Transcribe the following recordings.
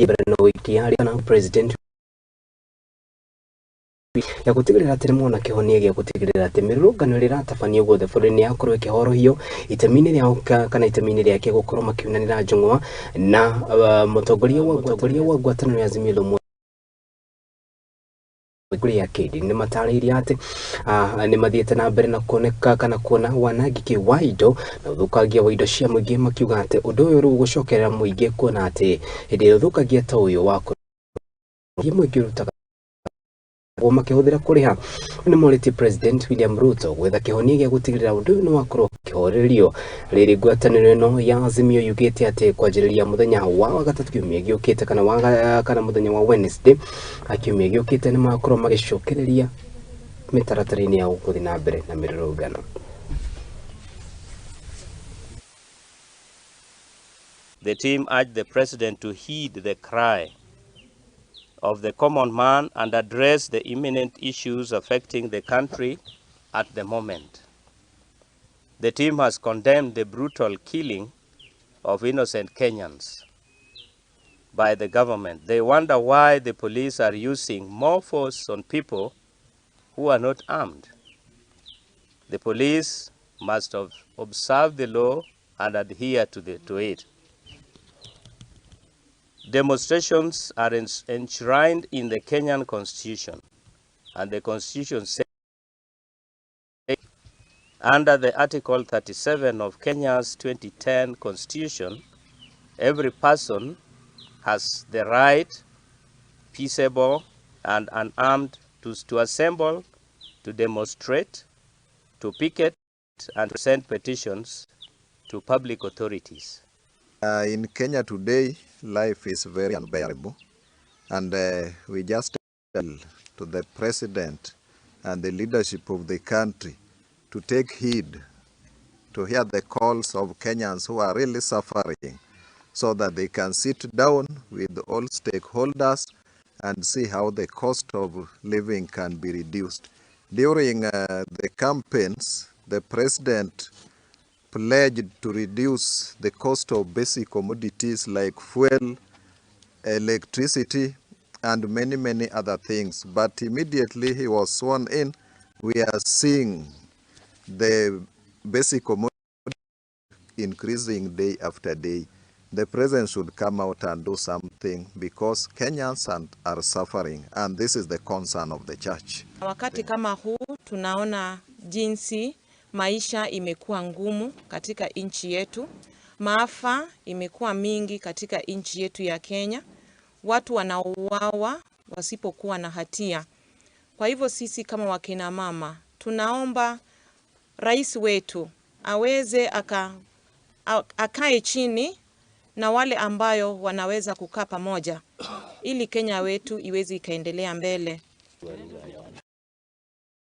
Mbere na ũikia kana president ya gũtigĩrĩra atĩ nĩmona kĩhonia gĩa gũtigĩrĩra atĩ mĩrũrũngano ĩrĩa ĩratabanio guothe bũrũri-inĩ yakorwo ĩkĩhorohio itemi-inĩ rĩa kana itemi-inĩ rĩake gũkorwo makiunanĩra njũng'wa na mũtongoria wa ngwatanĩro ya Azimio la Umoja ya Kedi nĩ matarĩirie atĩ nĩ mathiĩte na mbere na kuoneka kana kuona wanangĩki wa indo na ũthũkangia wa indo cia mũingĩ, makiuga atĩ ũndũ ũyũ rĩu ũgũcokerera mũingĩ kuona atĩ hĩndĩ ĩrĩa ũthũkangia ta ũyũ wa mũingĩ ũrutaga makĩhũthĩra kũrĩha. Nĩ morĩtie President William Ruto gwetha kĩhonia gĩa gũtigĩrĩra ũndũ ũyũ nĩ wakorwo ũkĩhorerio. Rĩrĩ ngwatanĩro ĩno ya Azimio yugĩte atĩ kwanjĩrĩria mũthenya wa gatatũ kiumia gĩũkĩte kana wa kana mũthenya wa Wednesday kiumia gĩũkĩte nĩ makorwo magĩcokereria mĩtaratara-inĩ ya gũthiĩ na mbere na mĩrũrũngano. The team urged the president to heed the cry of the common man and address the imminent issues affecting the country at the moment. The team has condemned the brutal killing of innocent Kenyans by the government. They wonder why the police are using more force on people who are not armed. The police must have observed the law and adhere to it. Demonstrations are enshrined in the Kenyan constitution, and the constitution says under the Article 37 of Kenya's 2010 constitution, every person has the right, peaceable and unarmed, to assemble, to demonstrate, to picket, and present petitions to public authorities. In Kenya today, life is very unbearable, and we just tell to the president and the leadership of the country to take heed, to hear the calls of Kenyans who are really suffering, so that they can sit down with all stakeholders and see how the cost of living can be reduced. During the campaigns, the president pledged to reduce the cost of basic commodities like fuel, electricity, and many, many other things. But immediately he was sworn in, we are seeing the basic commodity increasing day after day. The president should come out and do something because Kenyans are suffering, and this is the concern of the church. Wakati kama huu tunaona jinsi maisha imekuwa ngumu katika nchi yetu, maafa imekuwa mingi katika nchi yetu ya Kenya, watu wanauawa wasipokuwa na hatia. Kwa hivyo sisi kama wakina mama tunaomba rais wetu aweze akae chini na wale ambayo wanaweza kukaa pamoja ili Kenya wetu iweze ikaendelea mbele.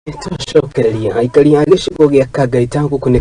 Twacokereria aikari a gĩcigo gĩa Kangaita gũkũ nĩ